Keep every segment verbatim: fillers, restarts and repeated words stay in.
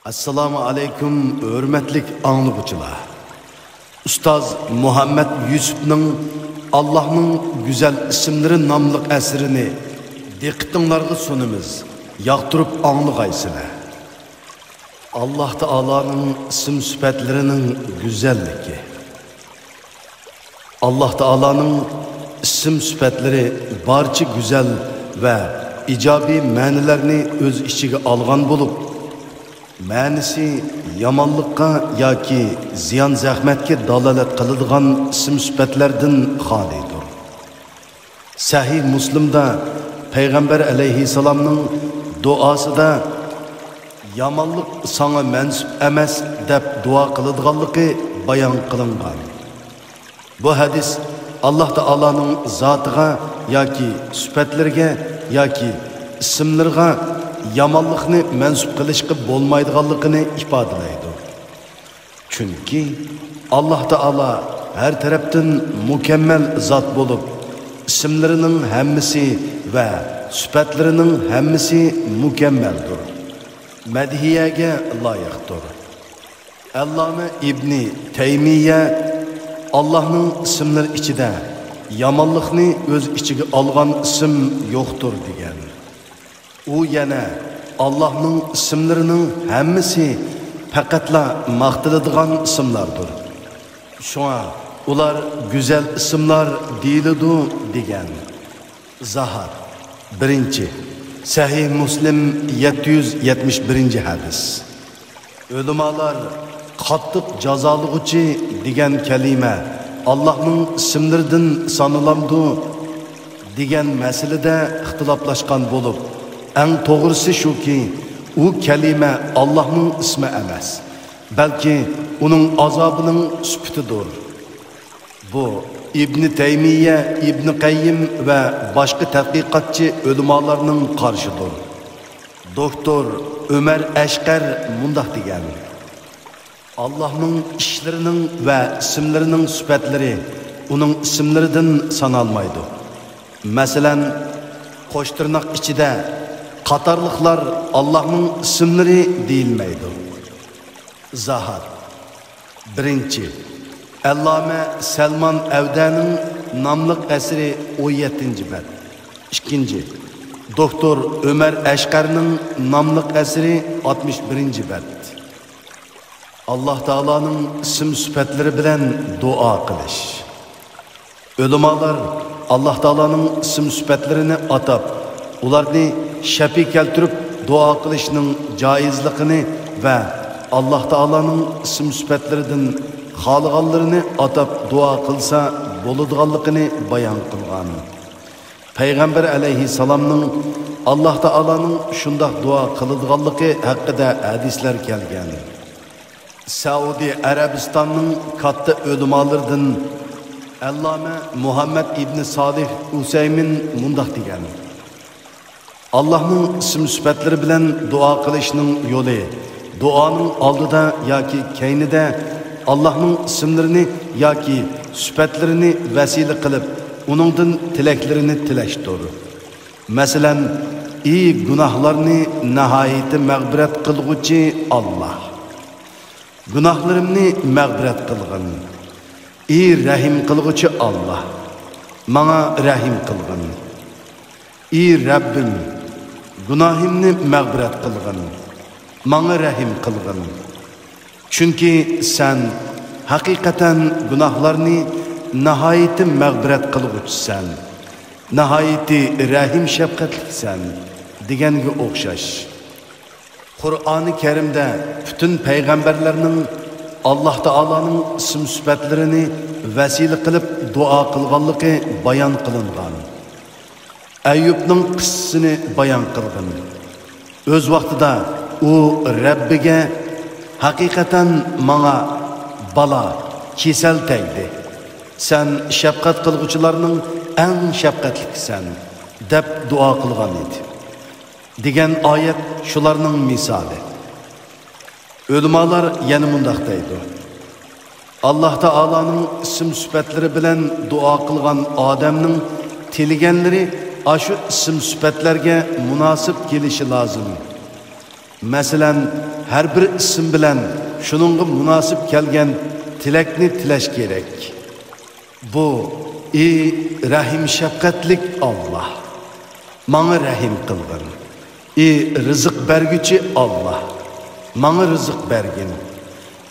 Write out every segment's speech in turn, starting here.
ئەسسالامۇ ئەلەيكۇم، ھۆرمەتلىك ئاڭلىغۇچىلار. ئۇستاز مۇھەممەد يۈسۈپنىڭ «ئاللاھنىڭ گۈزەل ئىسىملىرى» ناملىق ئەسىرىنى دىققىتىڭلارغا سۇنىمىز، ياقتۇرۇپ ئاڭلىغايسىلەر. ئاللاھ تائالانىڭ ئىسىم سۈپەتلىرىنىڭ گۈزەللىكى. ئاللاھ تائالانىڭ ئىسىم سۈپەتلىرى بارچە گۈزەل ۋە ئىجابىي مەنىلەرنى ئۆز ئىچىگە ئالغان بولۇپ، مەنىسى يامانلىققا ياكى زىيان-زەخمەتكە دالالەت قىلىدىغان ئىسىم سۈپەتلەردىن خالىيدۇر. سەھىھ مۇسلىمدا پەيغەمبەر ئەلەيھىسسالامنىڭ دۇئاسىدا «يامانلىق ساڭا مەنسۇپ ئەمەس» دەپ دۇئا قىلىدىغانلىقى بايان قىلىنغان. بۇ ھەدىس ئاللاھ تائالانىڭ زاتىغا ياكى سۈپەتلىرىگە ياكى ئىسىملىرىغا يامانلىقنى مەنسۇپ قىلىشقا بولمايدىغانلىقىنى ئىپادىلەيدۇ. چۈنكى ئاللاھ تائالا ھەر تەرەپتىن مۇكەممەل زات بولۇپ، ئىسىملىرىنىڭ ھەممىسى ۋە سۈپەتلىرىنىڭ ھەممىسى مۇكەممەلدۇر، مەدھىيەگە لايىقتۇر. ئەللامە ئىبنى تەيمىيە «ئاللاھنىڭ ئىسىملىرى ئىچىدە يامانلىقنى ئۆز ئىچىگە ئالغان ئىسىم يوقتۇر» دېگەن. ئۇ يەنە «ئاللاھنىڭ ئىسىملىرىنىڭ ھەممىسى پەقەتلا ماختىلىدىغان ئىسىملاردۇر. شۇڭا ئۇلار گۈزەل ئىسىملار دېيىلىدۇ» دېگەن. زاھات، بىرىنچى، سەھىھ مۇسلىم، يەتتە يۈز يەتمىش بىرىنچى ھەدىس. ئۆلىمالار «قاتتىق جازالىغۇچى» دېگەن كەلىمە ئاللاھنىڭ ئىسىملىرىدىن سانىلامدۇ دېگەن مەسىلىدە ئىختىلاپلاشقان بولۇپ، ئەڭ توغرىسى شۇكى، ئۇ كەلىمە ئاللاھنىڭ ئىسمى ئەمەس، بەلكى ئۇنىڭ ئازابىنىڭ سۈپىتىدۇر. بۇ ئىبنى تەيمىيە، ئىبنى قەييىم ۋە باشقا تەتقىقاتچى ئۆلىمالارنىڭ قارىشىدۇر. دوكتور ئۆمەر ئەشقەر مۇنداق دېگەن: «ئاللاھنىڭ ئىشلىرىنىڭ ۋە ئىسىملىرىنىڭ سۈپەتلىرى ئۇنىڭ ئىسىملىرىدىن سانالمايدۇ. مەسىلەن، قوش تىرناق ئىچىدە قاتارلىقلار ئاللاھنىڭ ئىسىملىرى دېيىلمەيدۇ.» زاھات. بىرىنچى، ئەللامە سەلمان ئەۋدەنىڭ ناملىق ئەسىرى، ئون يەتتىنچى بەت. ئىككىنچى، دوكتور ئۆمەر ئەشقەرنىڭ ناملىق ئەسىرى، ئاتمىش بىرىنچى بەت. ئاللاھ تائالانىڭ ئىسىم سۈپەتلىرى بىلەن دۇئا قىلىش. ئۆلىمالار ئاللاھ تائالانىڭ ئىسىم سۈپەتلىرىنى ئاتاپ، ئۇلارنى شەپىي كەلتۈرۈپ دۇئا قىلىشنىڭ جائىزلىقىنى ۋە ئاللاھ تائالانىڭ ئىسىم سۈپەتلىرىدىن خالىغانلىرىنى ئاتاپ دۇئا قىلسا بولىدىغانلىقىنى بايان قىلغان. پەيغەمبەر ئەلەيھىسسالامنىڭ ئاللاھ تائالانىڭ شۇنداق دۇئا قىلىدىغانلىقى ھەققىدە ھەدىسلەر كەلگەن. سەئۇدى ئەرەبىستاننىڭ كاتتا ئۆلىمالىرىدىن ئەللامە مۇھەممەد ئىبنى سالىھ ئۇسەيمىن مۇنداق دېگەن: «ئاللاھنىڭ ئىسىم سۈپەتلىرى بىلەن دۇئا قىلىشنىڭ يولى دۇئانىڭ ئالدىدا ياكى كەينىدە ئاللاھنىڭ ئىسىملىرىنى ياكى سۈپەتلىرىنى ۋەسىلە قىلىپ، ئۇنىڭدىن تىلەكلىرىنى تىلەشتۇر. مەسىلەن، ئى گۇناھلارنى ناھايىتى مەغپىرەت قىلغۇچى ئاللاھ! گۇناھلىرىمنى مەغپىرەت قىلغىن. ئى رەھىم قىلغۇچى ئاللاھ! ماڭا رەھىم قىلغىن. ئى رەببىم! گۇناھىمنى مەغپىرەت قىلغىن. ماڭا رەھىم قىلغىن. چۈنكى سەن ھەقىقەتەن گۇناھلارنى ناھايىتى مەغپىرەت قىلغۇچىسەن، ناھايىتى رەھىم-شەپقەتلىكسەن» دېگەنگە ئوخشاش. قۇرئانى كەرىمدە پۈتۈن پەيغەمبەرلەرنىڭ ئاللاھ تائالانىڭ ئىسىم-سۈپەتلىرىنى ۋەسىلە قىلىپ دۇئا قىلغانلىقى بايان قىلىنغان. ئەييۇبنىڭ قىسسىسىنى بايان قىلغىن. ئۆز ۋاقتىدا ئۇ رەببىگە: «ھەقىقەتەن ماڭا بالا، كېسەل تەگدى. سەن شەپقەت قىلغۇچىلارنىڭ ئەڭ شەپقەتلىكىسەن» دەپ دۇئا قىلغان ئىدى. دېگەن ئايەت شۇلارنىڭ مىسالى. ئۆلىمالار يەنە مۇنداق دەيدۇ: ئاللاھ تائالانىڭ ئىسىم-سۈپەتلىرى بىلەن دۇئا قىلغان ئادەمنىڭ تىلىگەنلىرى ئاشۇ ئىسىم-سۈپەتلەرگە مۇناسىپ كېلىشى لازىم. مەسىلەن، ھەر بىر ئىسىم بىلەن شۇنىڭغا مۇناسىپ كەلگەن تىلەكنى تىلەش كېرەك. بۇ، ئى رەھىم شەپقەتلىك ئاللاھ، ماڭا رەھىم قىلغىن. ئى رىزىق بەرگۈچى ئاللاھ، ماڭا رىزىق بەرگىن.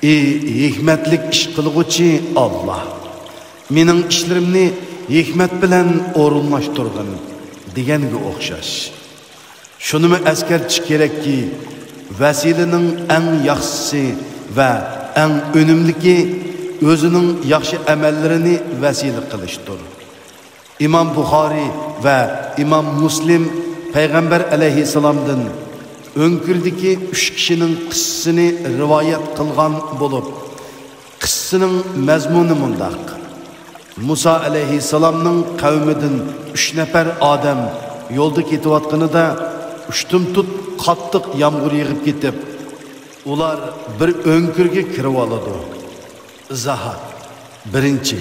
ئى ھېكمەتلىك ئىش قىلغۇچى ئاللاھ، مېنىڭ ئىشلىرىمنى ھېكمەت بىلەن ئورۇنلاشتۇرغىن، دېگەنگە ئوخشاش. شۇنىمۇ ئەسكەرتىش كېرەككى، ۋەسىلىنىڭ ئەڭ ياخشىسى ۋە ئەڭ ئۈنۈملۈكى ئۆزىنىڭ ياخشى ئەمەللىرىنى ۋەسىلە قىلىشتۇر. ئىمام بۇخارىي ۋە ئىمام مۇسلىم پەيغەمبەر ئەلەيھىسسالامدىن ئۆڭكۈردىكى ئۈچ كىشىنىڭ قىسسىسىنى رىۋايەت قىلغان بولۇپ، قىسسىنىڭ مەزمۇنى مۇنداق: مۇسا ئەلەيھىسسالامنىڭ قەۋمىدىن ئۈچ نەپەر ئادەم يولدا كېتىۋاتقىنىدا ئۇشتۇمتۇت قاتتىق يامغۇر يېغىپ كېتىپ، ئۇلار بىر ئۆڭكۈرگە كىرىۋالىدۇ. ئىزاھات. بىرىنچى،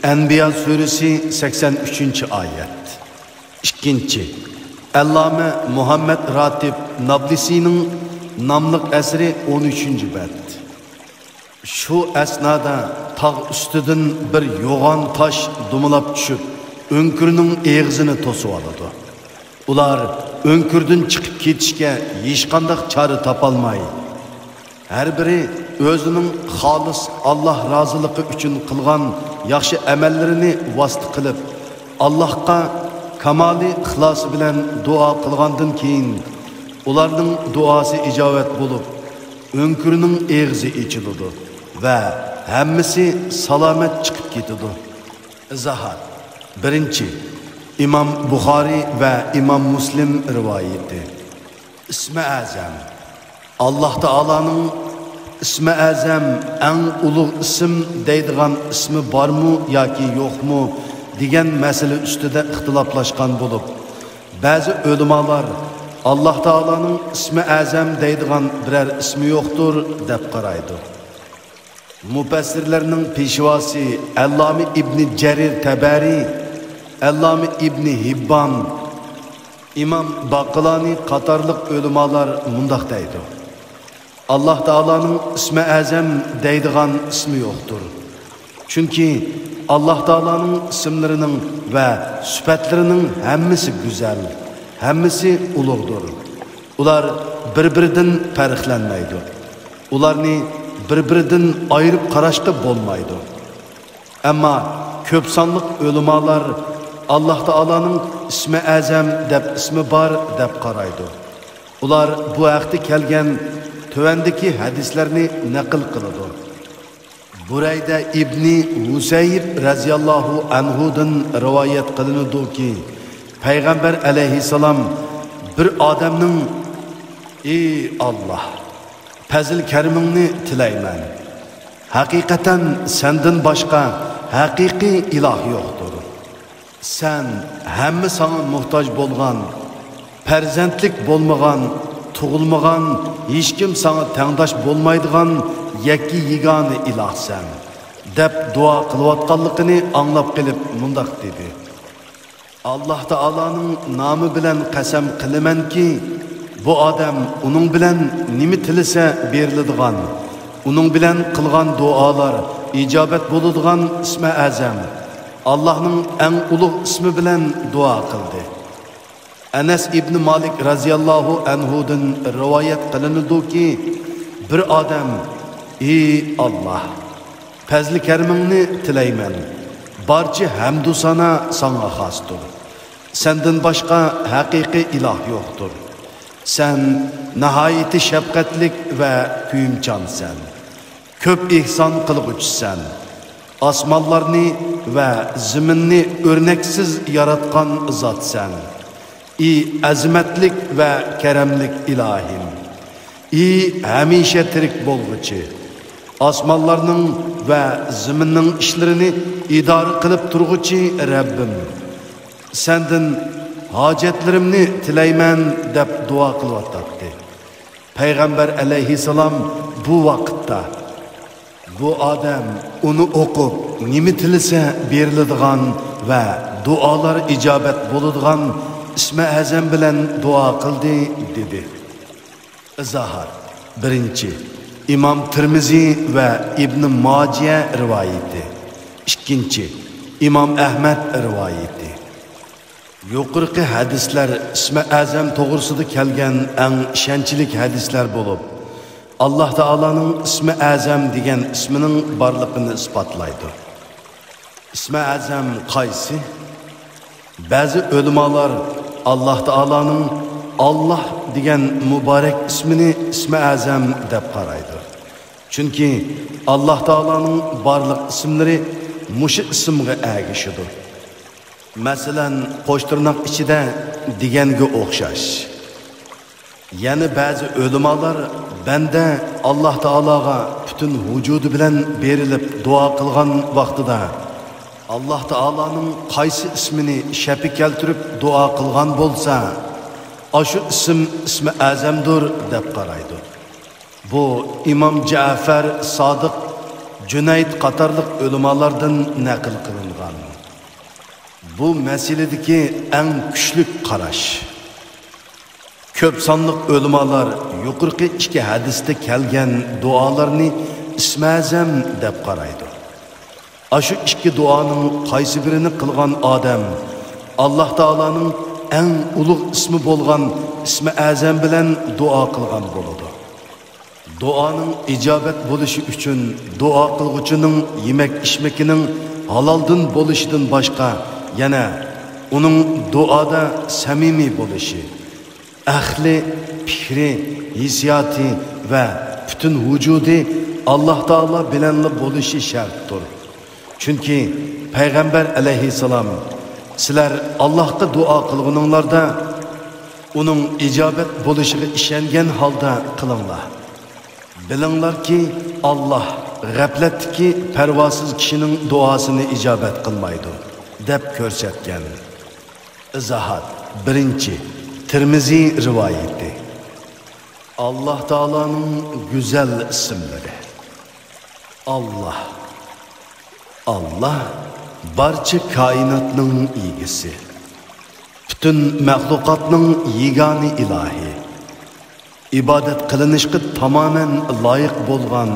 ئەنبىيا سۈرىسى، سەكسەن ئۈچىنچى ئايەت. ئىككىنچى، ئەللامە مۇھەممەد راتىب نابلىسىنىڭ ناملىق ئەسىرى، ئون ئۈچىنچى بەت. شۇ ئەسنادا تاغ ئۈستىدىن بىر يوغان تاش دومىلاپ چۈشۈپ، ئۆڭكۈرنىڭ ئېغىزىنى توسۇۋالىدۇ. ئۇلار ئۆڭكۈردىن چىقىپ كېتىشكە ھېچقانداق چارە تاپالماي، ھەر بىرى ئۆزىنىڭ خالىس ئاللاھ رازىلىقى ئۈچۈن قىلغان ياخشى ئەمەللىرىنى ۋاسىتە قىلىپ، ئاللاھقا كامالىي ئىخلاسى بىلەن دۇئا قىلغاندىن كېيىن، ئۇلارنىڭ دۇئاسى ئىجابەت بولۇپ، ئۆڭكۈرنىڭ ئېغىزى ئېچىلىدۇ ۋە ھەممىسى سالامەت چىقىپ كېتىدۇ. ئىزاھات. بىرىنچى، ئىمام بۇخارىي ۋە ئىمام مۇسلىم رىۋايىتى. ئىسمى ئەزەم. ئاللاھ تائالانىڭ ئىسمى ئەزەم، ئەڭ ئۇلۇغ ئىسىم دەيدىغان ئىسمى بارمۇ ياكى يوقمۇ دېگەن مەسىلە ئۈستىدە ئىختىلاپلاشقان بولۇپ، بەزى ئۆلىمالار ئاللاھ تائالانىڭ ئىسمى ئەزەم دەيدىغان بىرەر ئىسمى يوقتۇر دەپ قارايدۇ. مۇپەسسىرلەرنىڭ پېشۋاسى ئەللامە ئىبنى جەرىر تەبەرى، ئەللامە ئىبنى ھىببان، ئىمام باقىلانى قاتارلىق ئۆلىمالار مۇنداق دەيدۇ: ئاللاھ تائالانىڭ ئىسمى ئەزەم دەيدىغان ئىسمى يوقتۇر. چۈنكى ئاللاھ تائالانىڭ ئىسىملىرىنىڭ ۋە سۈپەتلىرىنىڭ ھەممىسى گۈزەل، ھەممىسى ئۇلۇغدۇر. ئۇلار بىر-بىرىدىن پەرقلەنمەيدۇ. ئۇلارنى بىر-بىرىدىن ئايرىپ قاراشقا بولمايدۇ. ئەمما كۆپ سانلىق ئۆلىمالار ئاللاھ تائالانىڭ ئىسمى ئەزەم دەپ ئىسمى بار دەپ قارايدۇ. ئۇلار بۇ ھەقتە كەلگەن تۆۋەندىكى ھەدىسلەرنى نەقىل قىلىدۇ. بۇرەيدە ئىبنى ھۇسەيب رەزىياللاھۇ ئەنھۇدىن رىۋايەت قىلىنىدۇكى، پەيغەمبەر ئەلەيھىسسالام بىر ئادەمنىڭ: ئى ئاللاھ، پەزىل كەرىمىڭنى تىلەيمەن. ھەقىقەتەن سەندىن باشقا ھەقىقىي ئىلاھ يوقتۇر. سەن ھەممە ساڭا موھتاج بولغان، پەرزەنتلىك بولمىغان، تۇغۇلمىغان، ھېچكىم ساڭا تەڭداش بولمايدىغان يەككە يېگانە ئىلاھسەن، دەپ دۇئا قىلىۋاتقانلىقىنى ئاڭلاپ قېلىپ مۇنداق دېدى: ئاللاھ تائالانىڭ نامى بىلەن قەسەم قىلىمەنكى، بۇ ئادەم ئۇنىڭ بىلەن نېمە تىلىسە بېرىلىدىغان، ئۇنىڭ بىلەن قىلغان دۇئالار ئىجابەت بولىدىغان ئىسمى ئەزەم، ئاللاھنىڭ ئەڭ ئۇلۇغ ئىسمى بىلەن دۇئا قىلدى. ئەنەس ئىبنى مالىك رەزىياللاھۇ ئەنھۇدىن رىۋايەت قىلىنىدۇكى، بىر ئادەم: ئى ئاللاھ، پەزلى كەرىمىڭنى تىلەيمەن. بارچە ھەمدۇ سانا ساڭا خاستۇر. سەندىن باشقا ھەقىقىي ئىلاھ يوقتۇر. سەن ناھايىتى شەپقەتلىك ۋە كۆيۈمچانسەن. كۆپ ئېھسان قىلغۇچىسەن. ئاسمانلارنى ۋە زېمىننى ئۆرنەكسىز ياراتقان زاتسەن. ئى ئەزىمەتلىك ۋە كەرەملىك ئىلاھىم! ئى ھەمىشە تىرىك بولغۇچى! ئاسمانلارنىڭ ۋە زېمىننىڭ ئىشلىرىنى ئىدارە قىلىپ تۇرغۇچى رەببىم! سەندىن ھاجەتلىرىمنى تىلەيمەن، دەپ دۇئا قىلىۋاتاتتى. پەيغەمبەر ئەلەيھىسسالام بۇ ۋاقىتتا، بۇ ئادەم ئۇنى ئوقۇپ، نېمە تىلىسە بېرىلىدىغان ۋە دۇئالار ئىجابەت بولىدىغان ئىسمى ئەزەم بىلەن دۇئا قىلدى، دېدى. ئىزاھات. بىرىنچى، ئىمام تىرمىزى ۋە ئىبن ماجە رىۋايىتى. ئىككىنچى، ئىمام ئەھمەد رىۋايىتى. يۇقىرىقى ھەدىسلەر ئىسمى ئەزەم توغرىسىدا كەلگەن ئەڭ ئىشەنچلىك ھەدىسلەر بولۇپ، ئاللاھ تائالانىڭ ئىسمى ئەزەم دېگەن ئىسمىنىڭ بارلىقىنى ئىسپاتلايدۇ. ئىسمى ئەزەم قايسى؟ بەزى ئۆلىمالار ئاللاھ تائالانىڭ ئاللاھ دېگەن مۇبارەك ئىسمىنى ئىسمى ئەزەم دەپ قارايدۇ. چۈنكى ئاللاھ تائالانىڭ بارلىق ئىسىملىرى مۇشۇ ئىسىمغا ئەگىشىدۇ. مەسىلەن، قوش تىرناق ئىچىدە دېگەنگە ئوخشاش. يەنە بەزى ئۆلىمالار بەندە ئاللاھ تائالاغا پۈتۈن ۋۇجۇدى بىلەن بېرىلىپ دۇئا قىلغان ۋاقتىدا، ئاللاھ تائالانىڭ قايسى ئىسمىنى شەپە كەلتۈرۈپ دۇئا قىلغان بولسا، ئاشۇ ئىسىم ئىسمى ئەزەمدۇر دەپ قارايدۇ. بۇ ئىمام جەفەر سادىق، جۈنەيد قاتارلىق ئۆلىمالاردىن نەقىل قىلىنغان. بۇ مەسىلىدىكى ئەڭ كۈچلۈك قاراش. كۆپ سانلىق ئۆلىمالار يۇقىرىقى ئىككى ھەدىستە كەلگەن دۇئالارنى ئىسمى ئەزەم دەپ قارايدۇ. ئاشۇ ئىككى دۇئانىڭ قايسى بىرىنى قىلغان ئادەم ئاللاھ تائالانىڭ ئەڭ ئۇلۇغ ئىسمى بولغان ئىسمى ئەزەم بىلەن دۇئا قىلغان بولىدۇ. دۇئانىڭ ئىجابەت بولۇشى ئۈچۈن دۇئا قىلغۇچىنىڭ يېمەك-ئىچمىكىنىڭ ھالالدىن بولۇشىدىن باشقا، يەنە ئۇنىڭ دۇئادا سەمىمىي بولۇشى، ئەقلى، پىكرى، ھېسسىياتى ۋە پۈتۈن ۋۇجۇدى ئاللاھ تائالا بىلەنلا بولۇشى شەرتتۇر. چۈنكى پەيغەمبەر ئەلەيھىسسالام، سىلەر ئاللاھقا دۇئا قىلغىنىڭلاردا ئۇنىڭ ئىجابەت بولۇشىغا ئىشەنگەن ھالدا قىلىڭلار. بىلىڭلاركى، ئاللاھ غەپلەتتىكى پەرۋاسىز كىشىنىڭ دۇئاسىنى ئىجابەت قىلمايدۇ، دەپ كۆرسەتكەن. ئىزاھات. بىرىنچى، تىرمىزى رىۋايىتى. ئاللاھ تائالانىڭ گۈزەل ئىسىملىرى. ئاللاھ. ئاللاھ بارچە كائىناتنىڭ ئىگىسى، پۈتۈن مەخلۇقاتنىڭ يېگانە ئىلاھى، ئىبادەت قىلىنىشقا تامامەن لايىق بولغان،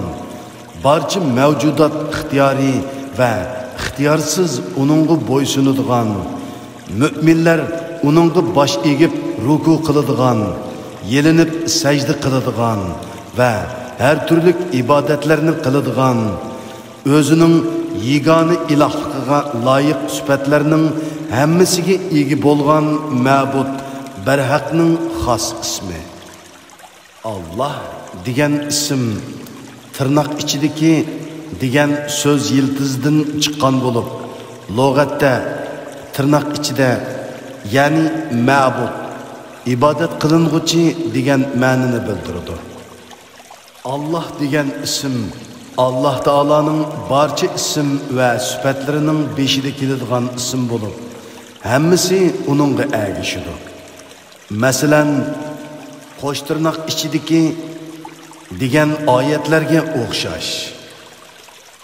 بارچە مەۋجۇدات ئىختىيارىي ۋە ئىختىيارسىز ئۇنىڭغا بويسۇنىدىغان، مۆمىنلەر ئۇنىڭغا باش ئېگىپ رۇكۇ قىلىدىغان، يېلىنىپ سەجدە قىلىدىغان ۋە ھەر تۈرلۈك ئىبادەتلەرنى قىلىدىغان، ئۆزىنىڭ يېگانە ئىلاھلىقىغا لايىق سۈپەتلەرنىڭ ھەممىسىگە ئىگە بولغان مەبۇد بەرھەقنىڭ خاس ئىسمى. ئاللاھ دېگەن ئىسىم تىرناق ئىچىدىكى دېگەن سۆز يىلتىزىدىن چىققان بولۇپ، لۇغەتتە تىرناق ئىچىدە، يەنى مەبۇد، ئىبادەت قىلىنغۇچى دېگەن مەنىنى بىلدۈرىدۇ. ئاللاھ دېگەن ئىسىم ئاللاھ تائالانىڭ بارچە ئىسىم ۋە سۈپەتلىرىنىڭ بېشىدا كېلىدىغان ئىسىم بولۇپ، ھەممىسى ئۇنىڭغا ئەگىشىدۇ. مەسىلەن، قوش تىرناق ئىچىدىكى دېگەن ئايەتلەرگە ئوخشاش.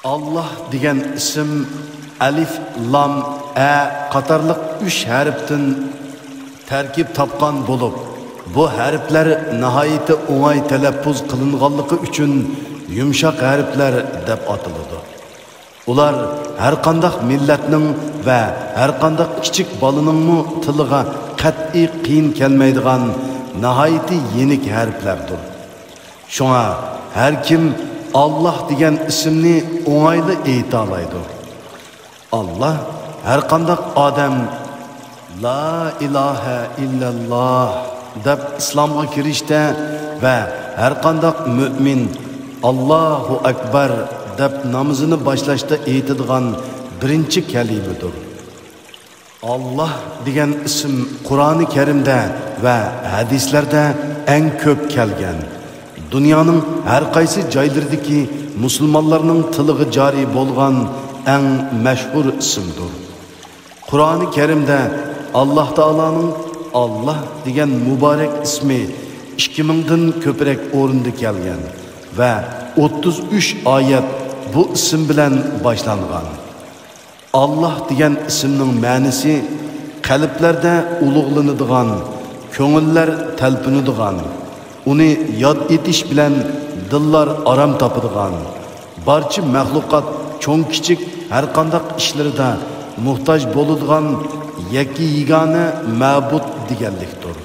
ئاللاھ دېگەن ئىسىم ئەلىف، لام، ئە قاتارلىق ئۈچ ھەرپتىن تەركىب تاپقان بولۇپ، بۇ ھەرپلەر ناھايىتى ئوڭاي تەلەپپۇز قىلىنغانلىقى ئۈچۈن يۇمشاق ھەرپلەر دەپ ئاتىلىدۇ. ئۇلار ھەرقانداق مىللەتنىڭ ۋە ھەرقانداق كىچىك بالىنىڭمۇ تىلىغا قەتئىي قىيىن كەلمەيدىغان ناھايىتى يېنىك ھەرپلەردۇر. شۇڭا ھەر كىم ئاللاھ دېگەن ئىسىمنى ئوڭايلا ئېيتالايدۇ. ئاللاھ ھەرقانداق ئادەم لا ئىلاھە ئىللەللاھ دەپ ئىسلامغا كىرىشتە ۋە ھەرقانداق مۆمىن ئاللاھۇ ئەكبەر دەپ نامىزىنى باشلاشتا ئېيتىدىغان بىرىنچى كەلىمىدۇر. ئاللاھ دېگەن ئىسىم قۇرئانى كەرىمدە ۋە ھەدىسلەردە ئەڭ كۆپ كەلگەن، دۇنيانىڭ ھەر قايسى جايلىرىدىكى مۇسۇلمانلارنىڭ تىلىغا جارى بولغان ئەڭ مەشھۇر ئىسىمدۇر. قۇرئانى كەرىمدە ئاللاھ تائالانىڭ ئاللاھ دېگەن مۇبارەك ئىسمى ئىككى مىڭدىن كۆپرەك ئورۇندا كەلگەن ۋە ئوتتۇز ئۈچ ئايەت بۇ ئىسىم بىلەن باشلانغان. ئاللاھ دېگەن ئىسىمنىڭ مەنىسى قەلبلەردە ئۇلۇغلىنىدىغان، كۆڭۈللەر تەلپۈنىدىغان، ئۇنى ياد ئېتىش بىلەن دىللار ئارام تاپىدىغان، بارچە مەخلۇقات چوڭ-كىچىك ھەرقانداق ئىشلىرىدا موھتاج بولىدىغان يەككە-يېگانە مەبۇد دېگەنلىكتۇر.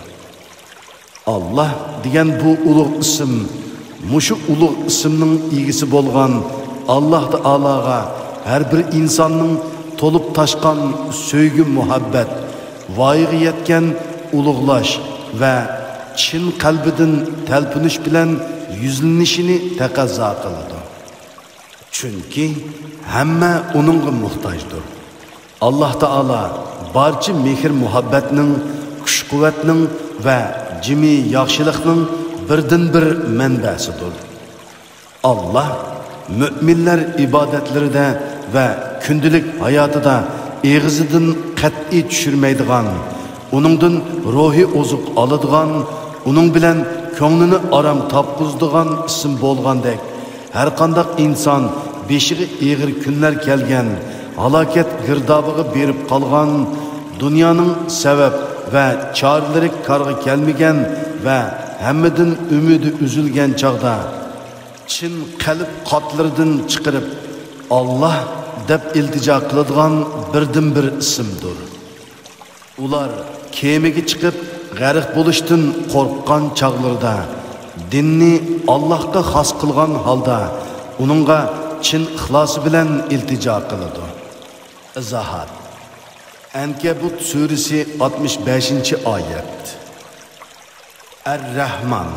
ئاللاھ دېگەن بۇ ئۇلۇغ ئىسىم، مۇشۇ ئۇلۇغ ئىسىمنىڭ ئىگىسى بولغان ئاللاھ تائالاغا ھەر بىر ئىنساننىڭ تولۇپ تاشقان سۆيگۈ-مۇھەببەت، ۋايىغا يەتكەن ئۇلۇغلاش ۋە چىن قەلبىدىن تەلپۈنۈش بىلەن يۈزلىنىشىنى تەقەززا قىلىدۇ. چۈنكى ھەممە ئۇنىڭغا موھتاجدۇر. ئاللاھ تائالا بارچە مېھىر-مۇھەببەتنىڭ، كۈچ-قۇۋۋەتنىڭ ۋە جىمى ياخشىلىقنىڭ بىردىنبىر مەنبەسىدۇر. ئاللاھ مۆمىنلەر ئىبادەتلىرىدە ۋە كۈندىلىك ھاياتىدا ئېغىزىدىن قەتئىي چۈشۈرمەيدىغان، ئۇنىڭدىن روھىي ئوزۇق ئالىدىغان، ئۇنىڭ بىلەن كۆڭلىنى ئارام تاپقۇزىدىغان ئىسىم بولغاندەك، ھەرقانداق ئىنسان بېشىغا ئېغىر كۈنلەر كەلگەن، ھالاكەت گىردابىغا بېرىپ قالغان، دۇنيانىڭ سەۋەب ۋە چارىلىرى كارغا كەلمىگەن ۋە ھەممىدىن ئۈمىدى ئۈزۈلگەن چاغدا، چىن قەلب قاتلىرىدىن چىقىرىپ، «ئاللاھ» دەپ ئىلتىجا قىلىدىغان بىردىنبىر ئىسىمدۇر. ئۇلار كېمىگە چىقىپ، غەرق بولۇشتىن قورققان چاغلىرىدا، دىننى ئاللاھقا خاس قىلغان ھالدا، ئۇنىڭغا چىن ئىخلاسى بىلەن ئىلتىجا قىلىدۇ. ئىزاھات. ئەنكەبۇت سۈرىسى، ئاتمىش بەشىنچى ئايەت. ئەر-رەھمان.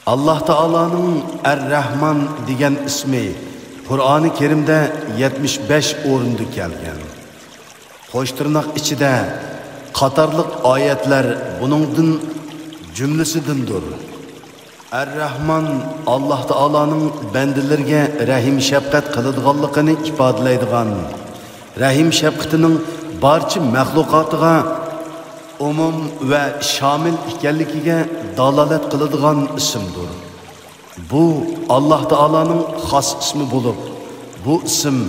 ئاللاھ تائالانىڭ ئەر-رەھمان دېگەن ئىسمى قۇرئانى كەرىمدە يەتمىش بەش ئورۇندا كەلگەن. قوش تىرناق ئىچىدە قاتارلىق ئايەتلەر بۇنىڭدىن جۈملىسىدىندۇر. ئەر-رەھمان ئاللاھ تائالانىڭ بەندىلىرىگە رەھىم-شەپقەت قىلىدىغانلىقىنى ئىپادىلەيدىغان، رەھىم-شەپقىتىنىڭ بارچە مەخلۇقاتىغا ئومۇم ۋە شامىل ئىكەنلىكىگە دالالەت قىلىدىغان ئىسىمدۇر. بۇ ئاللاھ تائالانىڭ خاس ئىسمى بولۇپ، بۇ ئىسىم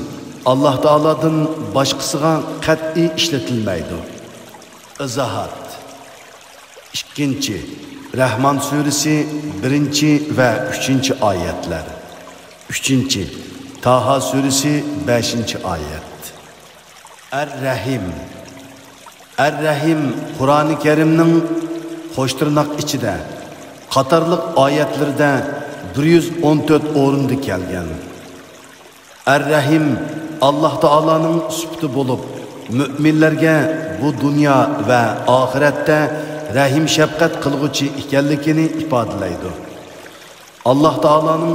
ئاللاھ تائالادىن باشقىسىغا قەتئىي ئىشلىتىلمەيدۇ. ئىزاھات. ئىككىنچى، رەھمان سۈرىسى، بىرىنچى ۋە ئۈچىنچى ئايەتلەر. ئۈچىنچى، تاھا سۈرىسى، بەشىنچى ئايەت. ئەر-رەھىم. ئەر-رەھىم قۇرئانى كەرىمنىڭ قوش تىرناق ئىچىدە قاتارلىق ئايەتلىرىدە بىر يۈز ئون تۆت ئورۇندا كەلگەن. ئەر-رەھىم ئاللاھ تائالانىڭ سۈپىتى بولۇپ، مۆمىنلەرگە بۇ دۇنيا ۋە ئاخىرەتتە رەھىم-شەپقەت قىلغۇچى ئىكەنلىكىنى ئىپادىلەيدۇ. ئاللاھ تائالانىڭ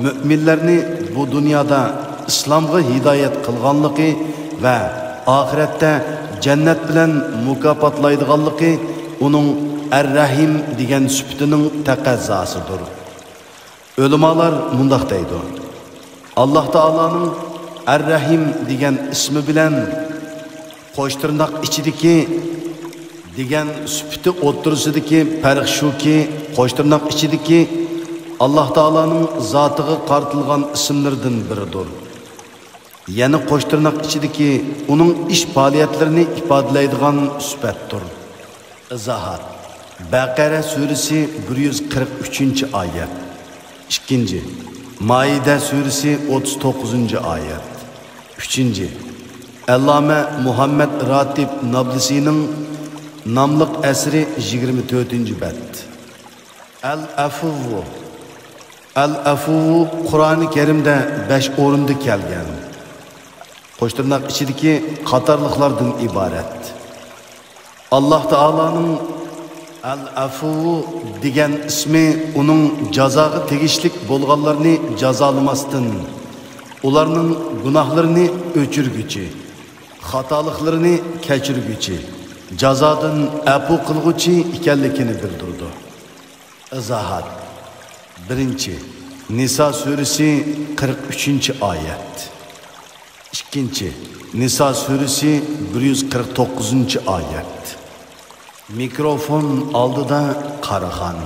مۆمىنلەرنى بۇ دۇنيادا ئىسلامغا ھىدايەت قىلغانلىقى ۋە ئاخىرەتتە جەننەت بىلەن مۇكاپاتلايدىغانلىقى ئۇنىڭ ئەر-رەھىم دېگەن سۈپىتىنىڭ تەقەززاسىدۇر. ئۆلىمالار مۇنداق دەيدۇ: ئاللاھ تائالانىڭ ئەر-رەھىم دېگەن ئىسمى بىلەن قوش تىرناق ئىچىدىكى دېگەن سۈپىتى ئوتتۇرىسىدىكى پەرق شۇكى، قوش تىرناق ئىچىدىكى ئاللاھ تائالانىڭ زاتىغا قارىتىلغان ئىسىملىرىدىن بىرىدۇر. يەنە قوش تىرناق ئىچىدىكى ئۇنىڭ ئىش پائالىيەتلىرىنى ئىپادىلەيدىغان سۈپەتتۇر. ئىزاھات. بەقەرە سۈرىسى، بىر يۈز قىرىق ئۈچىنچى ئايەت. ئىككىنچى، مائىدە سۈرىسى، ئوتتۇز توققۇزىنچى ئايەت. ئۈچىنچى، ئەللامە مۇھەممەد راتىب نابلىسىنىڭ ناملىق ئەسىرى، يىگىرمە تۆتىنچى بەت. ئەل-ئەفۇۋۇ. ئەل-ئەفۇۋۇ قۇرئانى كەرىمدە بەش ئورۇندا كەلگەن. قوش تىرناق ئىچىدىكى قاتارلىقلاردىن ئىبارەت. ئاللاھ تائالانىڭ ئەل-ئەفۇۋۇ دېگەن ئىسمى ئۇنىڭ جازاغا تېگىشلىك بولغانلارنى جازالىماستىن، ئۇلارنىڭ گۇناھلىرىنى ئۆچۈرگۈچى، خاتالىقلىرىنى كەچۈرگۈچى، جازادىن ئەپۇ قىلغۇچى ئىكەنلىكىنى بىلدۈرىدۇ. ئىزاھات. بىرىنچى، نىسا سۈرىسى، قىرىق ئۈچىنچى ئايەت. ئىككىنچى، نىسا سۈرىسى، بىر يۈز قىرىق توققۇزىنچى ئايەت. مىكروفون ئالدىدا قارىغان.